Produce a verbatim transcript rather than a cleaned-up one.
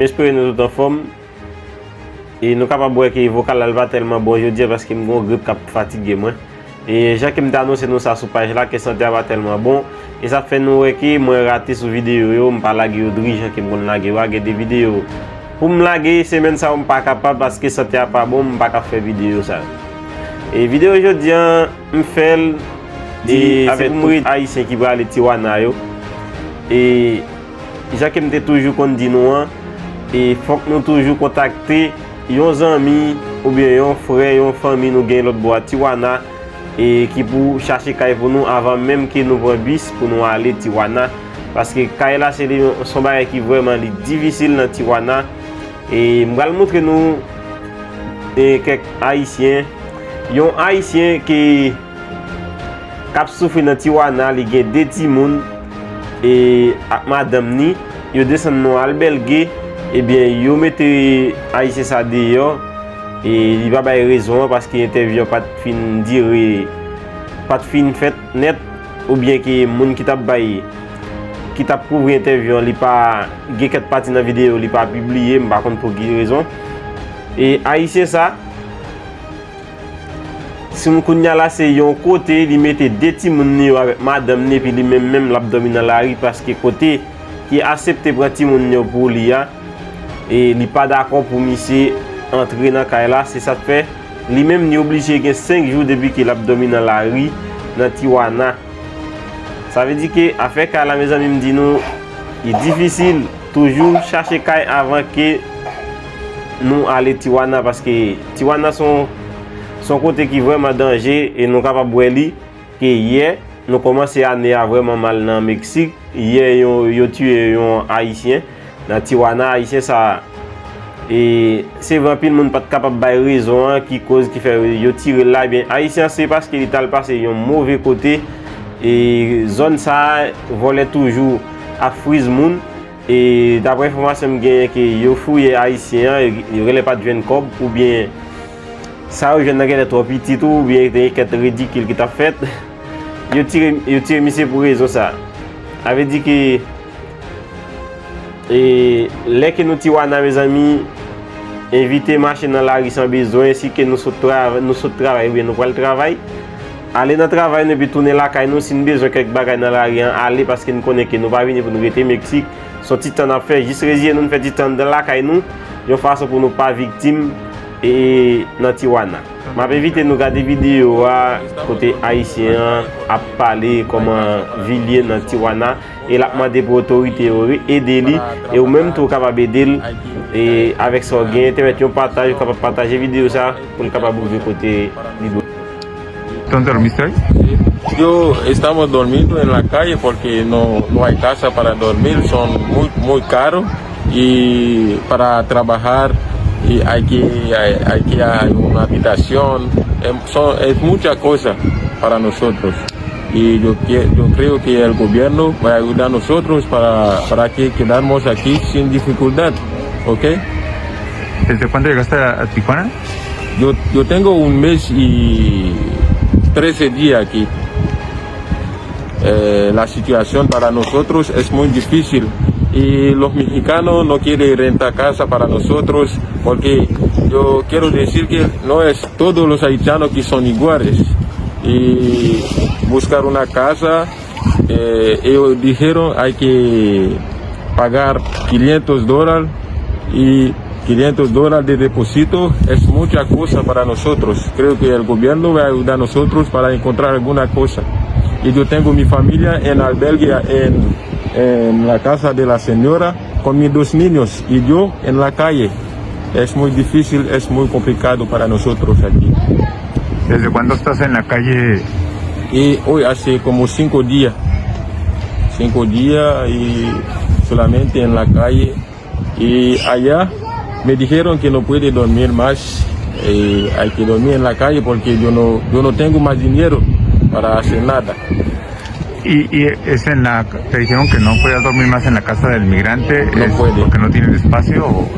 M espere nou tout anfòm. E nou kapab wè ke vokal la, l pa tèlman bon jodi a paske m gen yon grip k ap fatige mwen. E jan ke m te anonse nou sa sou paj la, ke sante a pa tèlman bon. E sa fè nou wè ke mwen rate sou videyo yo, m pa lage yo dri jan ke m konn lage yo a. Gen de videyo pou m lage semèn sa yo, m pa kapab paske sante a pa bon, m pa ka fè videyo sa yo. E videyo jodi a, m fè l e avèk tout Ayisyen ki prale Tijuana yo. E jan ke m te toujou konn di nou an, e fòk nou toujou kontakte yon zanmi oubyen yon frè, yon fanmi nou gen lòt bò a Tijuana, e ki pou chache kay pou nou avan menm ke nou pran bis pou nou ale Tijuana. Paske kay la se li, se yon bagay ki vrèman li difisil nan Tijuana. E m pral montre nou e kèk Ayisyen. Yon Ayisyen ke k ap soufri nan Tijuana, li gen de timoun e ak madanm ni, yo desann nan yon albège, ebyen, yo mete Ayisyen sa deyò, e li pa bay rezon an paske entèvyou an pa t fin dire, pa t fin fèt nèt, oubyen ke moun ki t ap bay, ki t ap kouvri entèvyou an, li pa gen kèk pati nan videyo, li pa pibliye, m pa konn pou ki rezon. E Ayisyen sa, si m kounye a la se yon kote li mete de timoun li yo avèk madanm li, epi li menm menm l ap dòmi nan lari, paske kote ki aksepte pran timoun yo pou li a, e li pa dakò pou misye antre nan kay la. Se sa k fè li menm li oblije gen senk jou depi ke l ap dòmi nan lari nan Tijuana. Sa vle di ke afè kay la, mezanmi, m di nou, li difisil. Toujou chache kay avan ke nou ale Tijuana, paske Tijuana se yon, se yon kote ki vrèman danje, e nou kapab wè li ke yè, nou kòmanse ane a vrèman mal nan Meksik. Yè, yo, yo tiye yon Ayisyen nan Tijuana, Ayisyen sa a. E se vre, anpil moun pa t kapab bay rezon an, ki koz ki fè yo tire l la. Ebyen, Ayisyen an, se paske li t al pase yon move kote. E zòn sa a, vòlè toujou ap friz moun. E daprè enfòmasyon m genyen, ke yo fouye Ayisyen an, yo genlè pa t jwenn kòb, oubyen sa yo jwenn nan genlè twò piti tou, oubyen te gen kèk ridikil ki t ap fèt. Yo tire, yo tire misye pou rezon sa a. Sa vle di ke, e, lè ke nou Tijuana, mezanmi, evite mache nan lari san bezwen, si ke nou sot tra-, nou sot travay oubyen nou pral travay, ale nan travay nou epi tounen lakay nou. Si n bezwen kèk bagay nan lari an, ale, paske n konnen ke nou pa vini pou n rete Meksik. Se yon ti tan n ap fè, jis reziye nou, n fè ti tan anndan lakay nou, yon fason pou nou pa viktim, e, nan Tijuana. M ap envite nou gade videyo a kote Ayisyen an ap pale kòman vi l ye nan Tijuana, e l ap mande pou otorite yo re-, ede li, e ou menm tou w kapab ede l, e avèk sa w genyen, te mèt yon pataj, ou kapab pataje videyo sa pou l kapab rive kote li dwe. Están dormidos ahí? Yo, estamos dormidos en la calle porque no, no hay casa para dormir, son muy, muy caros y para trabajar y hay que, hay, hay que hay una habitación, em, son, es mucha cosa para nosotros. Y yo, que- yo creo que el gobierno va a ayudar a nosotros para, para que quedamos aquí sin dificultad, ¿ok? ¿Desde cuándo llegaste a, a Tijuana? Yo, yo tengo un mes y trece días aquí. Eh, la situación para nosotros es muy difícil y los mexicanos no quieren rentar casa para nosotros porque yo quiero decir que no es todos los haitianos que son iguales y buscar una casa, eh, ellos dijeron hay que pagar quinientos dólares y quinientos dólares de depósito es mucha cosa para nosotros. Creo que el gobierno va a ayudar a nosotros para encontrar alguna cosa. Y yo tengo mi familia en albergue en, en la casa de la señora con mis dos niños y yo en la calle. Es muy difícil, es muy complicado para nosotros aquí. ¿Desde cuándo estás en la calle? Y hoy hace como cinco días. Cinco días y solamente en la calle. Y allá me dijeron que no puede dormir más, eh, hay que dormir en la calle porque yo no, yo no tengo más dinero para hacer nada. Y, y es en la, te dijeron que no podías dormir más en la casa del migrante, ¿es porque no tienes espacio o?